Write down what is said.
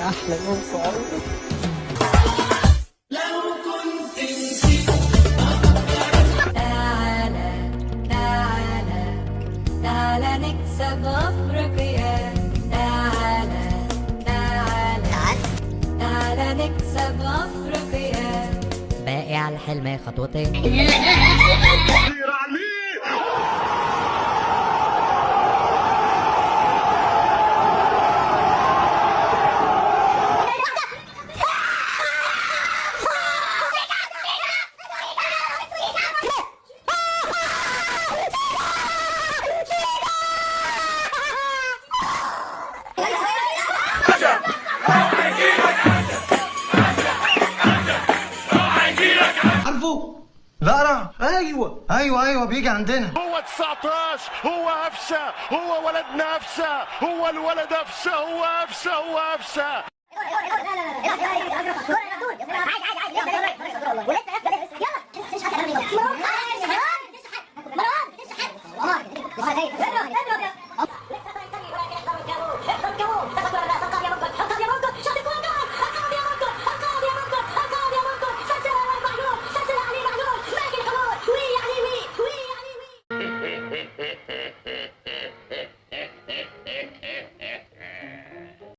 يا احلى يوم في عمري. لو كنت نسيت. تعالى تعالى تعالى نكسب افريقيا، تعالى تعالى تعالى نكسب افريقيا، باقي على الحلم خطوتين. عارفه؟ لا. ايوه ايوه ايوه، بيجي عندنا. هو 19، هو قفشه، هو ولدنا قفشه، هو الولد قفشه، هو قفشه، هو قفشه.